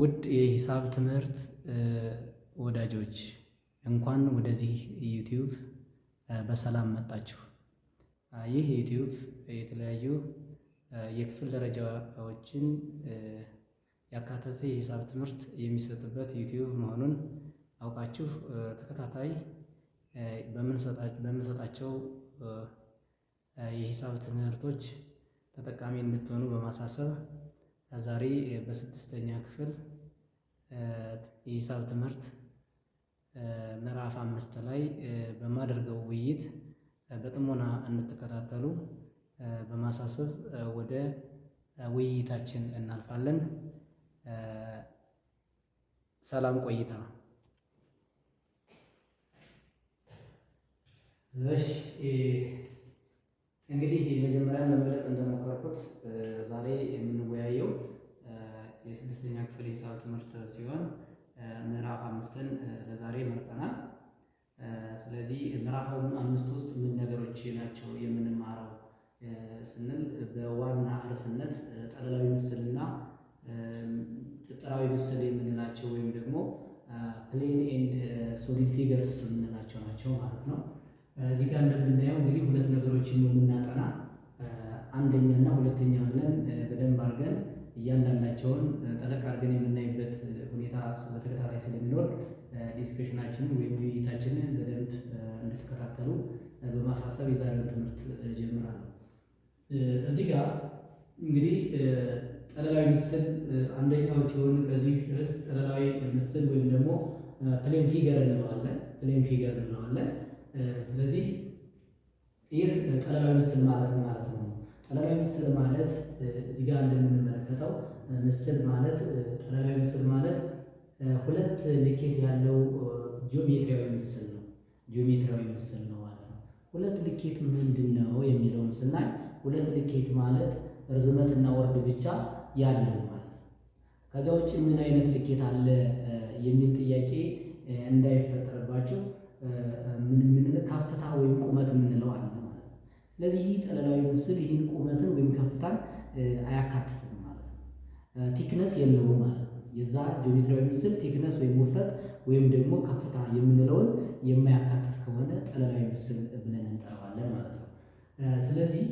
ውድ የሂሳብ ትምህርት ወዳጆች፣ እንኳን ወደዚህ YouTube በሰላም መጣችሁ። ይህ YouTube የተለያዩ የክፍል ደረጃዎችን ያካተተ የሂሳብ ትምህርት የሚሰጥበት YouTube መሆኑን አውቃችሁ ተከታታይ በምንሰጣቸው የሂሳብ ትምህርቶች ተጠቃሚ እንድትሆኑ በማሳሰብ፣ ዛሬ በስድስተኛ ክፍል የሂሳብ ትምህርት ምዕራፍ 5 ላይ በማደርገው ውይይት በጥሞና እንድትከታተሉ በማሳሰብ ወደ ውይይታችን እናልፋለን። ሰላም ቆይታ። እሺ፣ እንግዲህ መጀመሪያ ለመግለጽ እንደሞከርኩት ዛሬ የምንወያየው የስድስተኛ ክፍል የሂሳብ ትምህርት ሲሆን ምዕራፍ 5ን ለዛሬ መርጠናል። ስለዚህ ምዕራፍ 5 ውስጥ ምን ነገሮች ናቸው የምንማረው ስንል፣ በዋና ርዕስነት ጠለላዊ ምስልና ጥጥራዊ ምስል የምንላቸው ወይም ደግሞ plane and solid figures የምንላቸው ናቸው ማለት ነው። እዚህ ጋር እንደምናየው እንግዲህ ሁለት ነገሮችን ነው የምናጠና፣ አንደኛ እና ሁለተኛ ብለን በደንብ አድርገን እያንዳንዳቸውን ጠለቅ አድርገን የምናይበት ሁኔታ በተከታታይ ስለሚኖር discussion ኣችንን ወይም ውይይታችንን በደንብ እንድትከታተሉ በማሳሰብ የዛሬውን ትምህርት እጀምራለሁ። እዚህ ጋር እንግዲህ ጠለላዊ ምስል አንደኛው ሲሆን ከዚህ ርዕስ ጠለላዊ ምስል ወይም ደግሞ plane figure እንለዋለን። Plane figure እንለዋለን። ስለዚህ ይህ ጠለላዊ ምስል ማለት ምን ማለት ነው? ጠለላዊ ምስል ማለት እዚህ ጋር እንደምንመለከተው ምስል ማለት፣ ጠለላዊ ምስል ማለት ሁለት ልኬት ያለው ጂኦሜትሪያዊ ምስል ነው። ጂኦሜትሪያዊ ምስል ነው ማለት ነው። ሁለት ልኬት ምንድን ነው የሚለውን ስናይ፣ ሁለት ልኬት ማለት ርዝመትና ወርድ ብቻ ያለው ማለት ነው። ከዚያ ውጭ ምን አይነት ልኬት አለ የሚል ጥያቄ እንዳይፈጠርባችሁ፣ ምን ምን ከፍታ ወይም ቁመት የምንለው አለ ማለት ነው። ስለዚህ ይህ ጠለላዊ ምስል ይህን ቁመትን ወይም ከፍታን አያካትትም ማለት ነው። Thickness የለውም ማለት ነው። የዛ ጂኦሜትሪያዊ ምስል thickness ወይም ውፍረት ወይም ደግሞ ከፍታ የምንለውን የማያካትት ከሆነ ጠለላዊ ምስል ብለን እንጠራዋለን ማለት ነው። ስለዚህ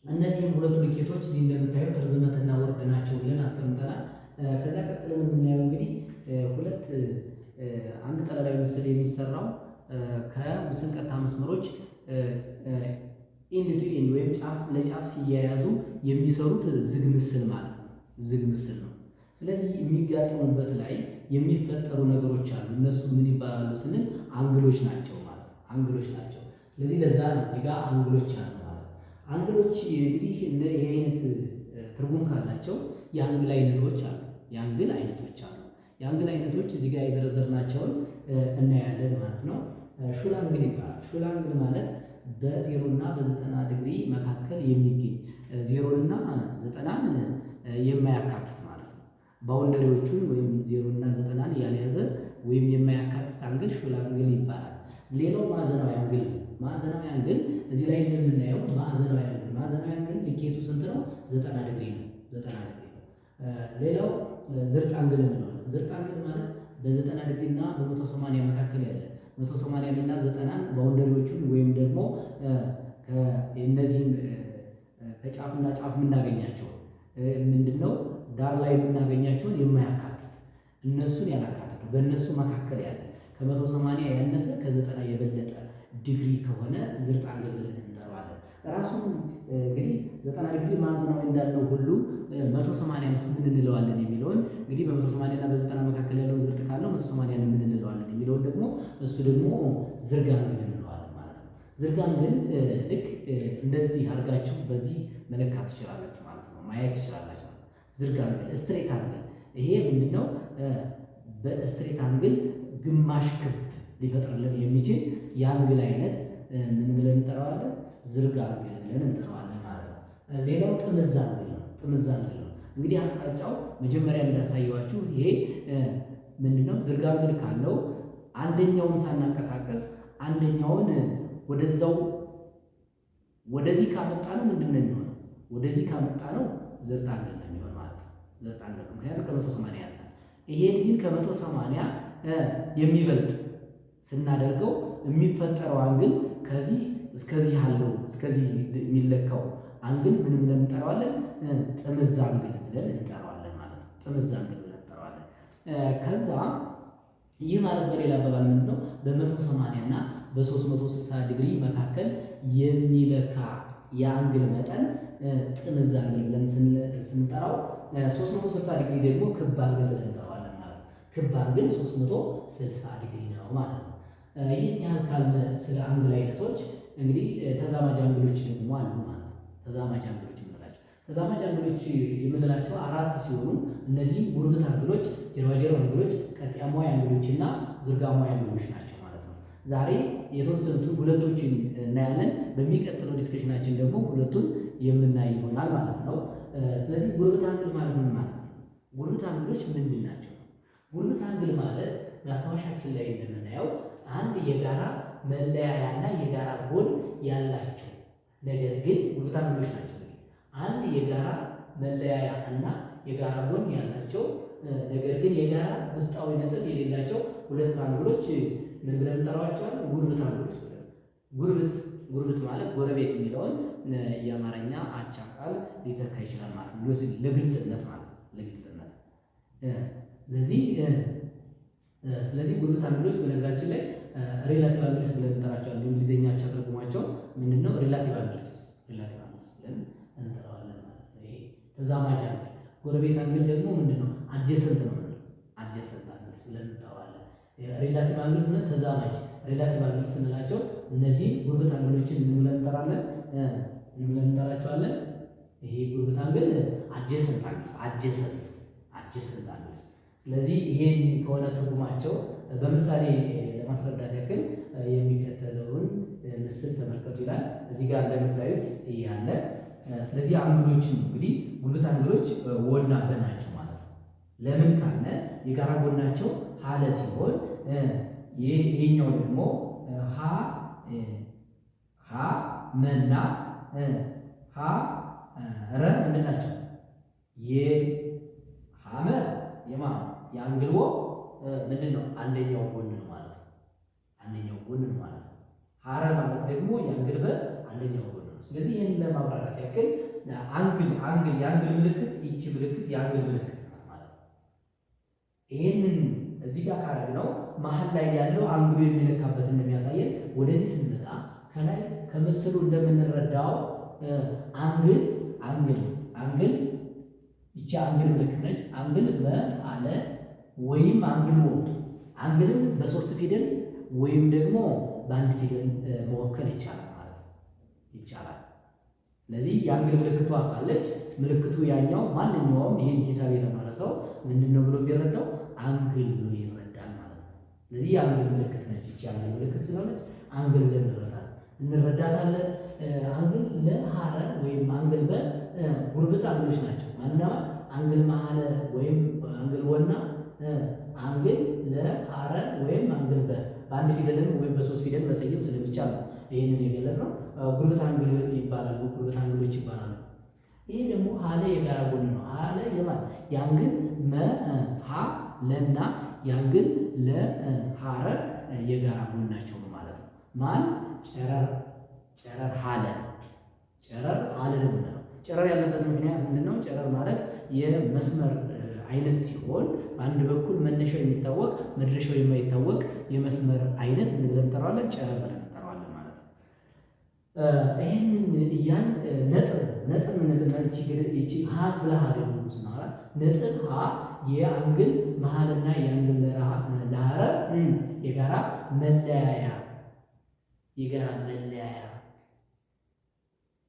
እነዚህም ሁለቱ ልኬቶች እዚህ እንደምታዩት ርዝመትና ወርድ ናቸው ብለን አስቀምጠናል። ከዚያ ቀጥለን የምናየው እንግዲህ ሁለት አንድ ጠለላዊ ምስል የሚሰራው ከውስን ቀጥታ መስመሮች end to end ወይም ጫፍ ለጫፍ ሲያያዙ የሚሰሩት ዝግ ምስል ማለት ነው። ዝግ ምስል ነው። ስለዚህ የሚጋጠሙበት ላይ የሚፈጠሩ ነገሮች አሉ። እነሱ ምን ይባላሉ ስንል angle ኦች ናቸው ማለት ነው። Angle ኦች ናቸው። ስለዚህ ለዛ ነው እዚህ ጋር angle ኦች አሉ ማለት ነው። Angle ኦች እንግዲህ ይሄ አይነት ትርጉም ካላቸው የ angle አይነቶች አሉ። የ angle አይነቶች አሉ። የ angle አይነቶች እዚህ ጋር የዘረዘርናቸውን እናያለን ማለት ነው። ሹል angle ይባላል። ሹል angle ማለት በ0 እና በ90 ዲግሪ መካከል የሚገኝ፣ 0ን እና 90ን የማያካትት ማለት ነው። Boundary ዎቹን ወይም 0 እና 90ን ያልያዘ ወይም የማያካትት angle ሹል angle ይባላል። ሌላው ማዕዘናዊ angle ነው። ማዕዘናዊ angle እዚህ ላይ እንደምናየው ማዕዘናዊ angle ልኬቱ ስንት ነው? 90 ዲግሪ ነው። 90 ዲግሪ ነው። ሌላው ዝርጥ angle እንለዋለን። ዝርጥ angle ማለት በ90 ዲግሪ እና በ180 መካከል ያለ፣ 180 እና 90ን boundary ዎቹን ወይም ደግሞ እነዚህን ከጫፍና ጫፍ የምናገኛቸው፣ ምንድነው፣ ዳር ላይ የምናገኛቸውን የማያካትት፣ እነሱን ያላካተተ፣ በእነሱ መካከል ያለ፣ ከ180 ያነሰ ከ90 የበለጠ ዲግሪ ከሆነ ዝርጥ angle ብለን እንጠራዋለን። ራሱን እንግዲህ 90 ዲግሪ ማዕዘናዊ እንዳልነው ሁሉ 180ንስ ምን እንለዋለን የሚለውን፣ እንግዲህ በ180 እና በ90 መካከል ያለውን ዝርጥ ካለው 180ን ምን እንለዋለን የሚለውን ደግሞ እሱ ደግሞ ዝርግ angle እንለዋለን ማለት ነው። ዝርግ angle ልክ እንደዚህ አድርጋችሁ በዚህ መለካት ትችላላችሁ ማለት ነው። ማየት ትችላላችሁ ማለት ነው። ዝርግ angle፣ straight angle ይሄ ምንድነው? በ straight angle ግማሽ ክብ ሊፈጥርልን የሚችል የ angle አይነት ምን ብለን እንጠራዋለን? ዝርግ angle ብለን እንጠራዋለን ማለት ነው። ሌላው ጥምዝ angle ነው። ጥምዝ angle ነው። እንግዲህ አቅጣጫው መጀመሪያ እንዳሳየዋችሁ ይሄ ምንድነው? ዝርግ angle ካለው አንደኛውን ሳናንቀሳቀስ አንደኛውን ወደዛው ወደዚህ ካመጣነው ምንድን ነው የሚሆነው? ወደዚህ ካመጣነው ዝርጥ angle ነው የሚሆን ማለት ነው። ዝርጥ angle ነው፣ ምክንያቱም ከ180 ያንሳል። ይሄን ግን ከ180 የሚበልጥ ስናደርገው የሚፈጠረው angle ከዚህ እስከዚህ ያለው፣ እስከዚህ የሚለካው angle ምን ብለን እንጠራዋለን? ጥምዝ angle ብለን እንጠራዋለን ማለት ነው። ጥምዝ angle ብለን እንጠራዋለን። ከዛ ይህ ማለት በሌላ አባባል ምንድን ነው? በ180 እና በ360 ዲግሪ መካከል የሚለካ የ angle መጠን ጥምዝ angle ብለን ስንጠራው፣ 360 ዲግሪ ደግሞ ክብ angle ብለን እንጠራዋለን ማለት ነው። ክብ angle 360 ዲግሪ ነው ማለት ነው። ይህን ያህል ካለ ስለ angle አይነቶች፣ እንግዲህ ተዛማጅ angle ኦች ደግሞ አሉ ማለት ነው። ተዛማጅ angle ኦች የምንላቸው፣ ተዛማጅ angle ኦች የምንላቸው አራት ሲሆኑ እነዚህ ጉርብት angle ኦች፣ ጀርባ ጀርባ angle ኦች፣ ቀጥያማዊ angle ኦች እና ዝርጋማዊ angle ኦች ናቸው ማለት ነው። ዛሬ የተወሰኑትን ሁለቶችን እናያለን። በሚቀጥለው discussion ኣችን ደግሞ ሁለቱን የምናይ ይሆናል ማለት ነው። ስለዚህ ጉርብት angle ማለት ምን ማለት ነው? ጉርብት angle ኦች ምንድን ናቸው? ጉርብት angle ማለት ማስታወሻችን ላይ እንደምናየው አንድ የጋራ መለያያና የጋራ ጎን ያላቸው ነገር ግን ጉርብት angle ኦች ናቸው። አንድ የጋራ መለያያ እና የጋራ ጎን ያላቸው ነገር ግን የጋራ ውስጣዊ ነጥብ የሌላቸው ሁለት angle ኦች ምን ብለን እንጠራዋቸዋለን? ጉርብት angle ኦች ብለን። ጉርብት፣ ጉርብት ማለት ጎረቤት የሚለውን የአማርኛ አቻ ቃል ሊተካ ይችላል ማለት ነው። ለግልጽነት ማለት ነው። ለግልጽነት። ስለዚህ ጉርብት angle ኦች በነገራችን ላይ relative angles ብለን እንጠራቸዋለን። የእንግሊዝኛ አቻ ትርጉማቸው ምንድን ነው? Relative angles፣ relative angles ብለን እንጠራዋለን ማለት ነው። ይሄ ተዛማጅ angle። ጎረቤት angle ደግሞ ምንድን ነው? Adjacent ነው። Adjacent angles ብለን እንጠራዋለን። Relative angles ማለት ተዛማጅ፣ relative angles ስንላቸው እነዚህ ጉርብት angle ኦችን ምን ብለን እንጠራለን? ምን ብለን እንጠራቸዋለን? ይሄ ጉርብት angle adjacent angles፣ adjacent angles። ስለዚህ ይሄን ከሆነ ትርጉማቸው በምሳሌ ለማስረዳት ያክል የሚከተለውን ምስል ተመልከቱ ይላል። እዚህ ጋር እንደምታዩት ይሄ አለ። ስለዚህ angle ኦችን እንግዲህ ጉርብት angle ኦች ወና በ ናቸው ማለት ነው። ለምን ካለ የጋራ ጎናቸው ሀለ ሲሆን ይሄኛው ደግሞ ሀ ሀ መና ሀ ረ ምንድን ናቸው? የሀመ የማ የ angle ወ ምንድን ነው? አንደኛው ጎን ነው ማለት ነው። አንደኛው ጎን ነው ማለት ነው። ሀረ ማለት ደግሞ የ angle በ አንደኛው ጎን ነው። ስለዚህ ይህን ለማብራራት ያክል angle የ angle ምልክት፣ ይቺ ምልክት የ angle ምልክት ናት ማለት ነው። ይህንን እዚህ ጋር ካረግነው መሀል ላይ ያለው angle ኡ የሚለካበትን እንደሚያሳየን፣ ወደዚህ ስንመጣ ከላይ ከምስሉ እንደምንረዳው angle ይቺ angle ምልክት ነች። Angle በአለ ወይም angle ወ፣ angle ን በሶስት ፊደል ወይም ደግሞ በአንድ ፊደል መወከል ይቻላል ማለት ነው፣ ይቻላል። ስለዚህ የ angle ምልክቷ ካለች ምልክቱ ያኛው ማንኛውም ይህን ሂሳብ የተማረ ሰው ምንድን ነው ብሎ የሚረዳው? Angle ብሎ ይረዳል ማለት ነው። ስለዚህ የ angle ምልክት ነች። ይቺ angle ምልክት ስለሆነች angle ብለን እንረዳታለን። Angle ለሀረ ወይም angle በጉርብት angle ኦች ናቸው። ማንኛውም angle መሀለ ወይም angle ወና angle ለሀረ ወይም angle በ በአንድ ፊደልም ወይም በሶስት ፊደል መሰየም ስለሚቻል ነው ይህንን የገለጽነው። ጉርብት angle ይባላሉ። ጉርብት angle ኦች ይባላሉ። ይሄ ደግሞ ሀለ የጋራ ጎን ነው። ሀለ የማን? የ angle መ ሀ ለና የ angle ለሀረ የጋራ ጎናቸው ነው ማለት ነው። ማን? ጨረር፣ ጨረር ሀለ፣ ጨረር ሀለ ነው የምንለው። ጨረር ያለበት ምክንያት ምንድን ነው? ጨረር ማለት የመስመር አይነት ሲሆን በአንድ በኩል መነሻው የሚታወቅ መድረሻው የማይታወቅ የመስመር አይነት ምን ብለን እንጠራዋለን? ጨረር ብለን እንጠራዋለን ማለት ነው። ይህንን እያን ነጥብ፣ ነጥብ ይቺ ሀ፣ ስለ ሀ ደግሞ ስናወራ ነጥብ ሀ የ angle መሀልና የ angle ለሀረ የጋራ መለያያ፣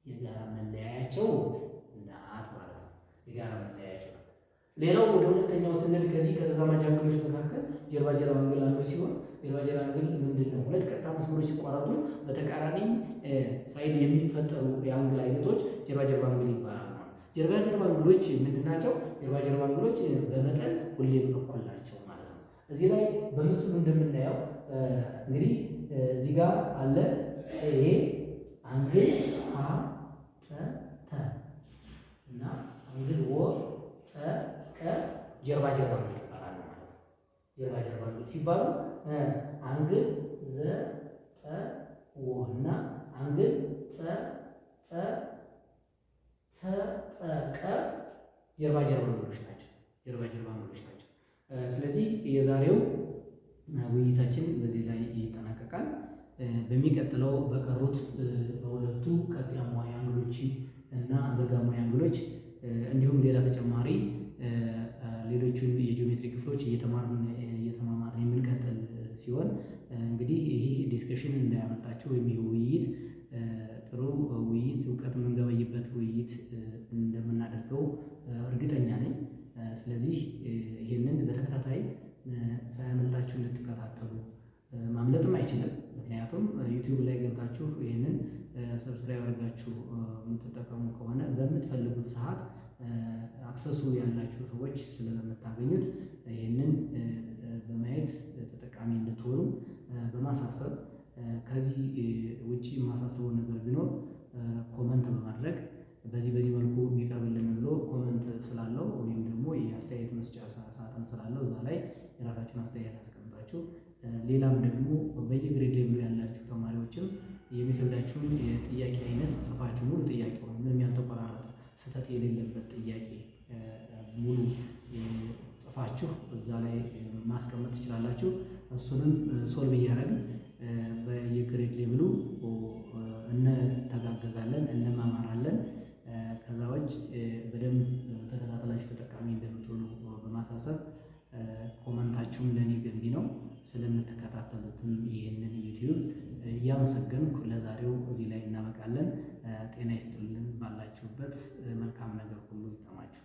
የጋራ መለያያቸው ናት ማለት ነው። የጋራ መለያያቸው ናት። ሌላው ወደ ሁለተኛው ስንል ከዚህ ከተዛማጅ angle ኦች መካከል ጀርባ ጀርባ angle አንዱ ሲሆን ጀርባ ጀርባ angle ምንድን ነው? ሁለት ቀጥታ መስመሮች ሲቋረጡ በተቃራኒ side የሚፈጠሩ የ angle አይነቶች ጀርባ ጀርባ angle ይባላሉ። ጀርባ ጀርባ angle ኦች ምንድን ናቸው? ጀርባ ጀርባ angle ኦች በመጠን ሁሌም እኩል ናቸው ማለት ነው። እዚህ ላይ በምስሉ እንደምናየው እንግዲህ እዚህ ጋር አለ፣ ይሄ angle ሀ ጠ ተ እና angle ወ ጠ ጀርባ ጀርባ angle ይባላሉ ማለት ነው። ጀርባ ጀርባ angle ሲባሉ angle ዘ ጠ ወ እና angle ጠ ጠ ተ ጠ ቀ ጀርባ ጀርባ angle ኦች ናቸው። ጀርባ ጀርባ angle ኦች ናቸው። ስለዚህ የዛሬው ውይይታችን በዚህ ላይ ይጠናቀቃል። በሚቀጥለው በቀሩት በሁለቱ ቀጥ አሟይ angle ኦች እና ዘርጋሟይ angle ኦች እንዲሁም ሌላ ተጨማሪ ሌሎቹን የጂኦሜትሪ ክፍሎች እየተማርን እየተማማርን የምንቀጥል ሲሆን፣ እንግዲህ ይህ discussion እንዳያመልጣችሁ ወይም ይህ ውይይት ጥሩ ውይይት፣ እውቀት የምንገበይበት ውይይት እንደምናደርገው እርግጠኛ ነኝ። ስለዚህ ይህንን በተከታታይ ሳያመልጣችሁ እንድትከታተሉ፣ ማምለጥም አይችልም። ምክንያቱም YouTube ላይ ገብታችሁ ይህንን subscribe አድርጋችሁ የምትጠቀሙ ከሆነ በምትፈልጉት ሰዓት access ኡ ያላችሁ ሰዎች ስለምታገኙት ይህንን በማየት ተጠቃሚ እንድትሆኑ በማሳሰብ፣ ከዚህ ውጪ የማሳስበው ነገር ቢኖር comment በማድረግ በዚህ በዚህ መልኩ ቢቀርብልን ብሎ comment ስላለው ወይም ደግሞ የአስተያየት መስጫ ሳጥን ስላለው እዛ ላይ የራሳችሁን አስተያየት አስቀምጣችሁ፣ ሌላም ደግሞ በየ grade level ኡ ያላችሁ ተማሪዎችም የሚከብዳችሁን የጥያቄ አይነት ጽፋችሁ ሙሉ ጥያቄውን ምንም ያልተቆራረጠ ስህተት የሌለበት ጥያቄ ሙሉ ጽፋችሁ እዛ ላይ ማስቀመጥ ትችላላችሁ። እሱንም solve እያደረግን በየ grade level ኡ እንተጋገዛለን፣ እንማማራለን። ከዛ ውጭ በደንብ ተከታትላችሁ ተጠቃሚ እንደምትሆኑ በማሳሰብ፣ comment ኣችሁም ለእኔ ገንቢ ነው። ስለምትከታተሉትም ይህንን YouTube እያመሰገንኩ ለዛሬው እዚህ ላይ እናበቃለን። ጤና ይስጥልን። ባላችሁበት መልካም ነገር ሁሉ ይግጠማችሁ።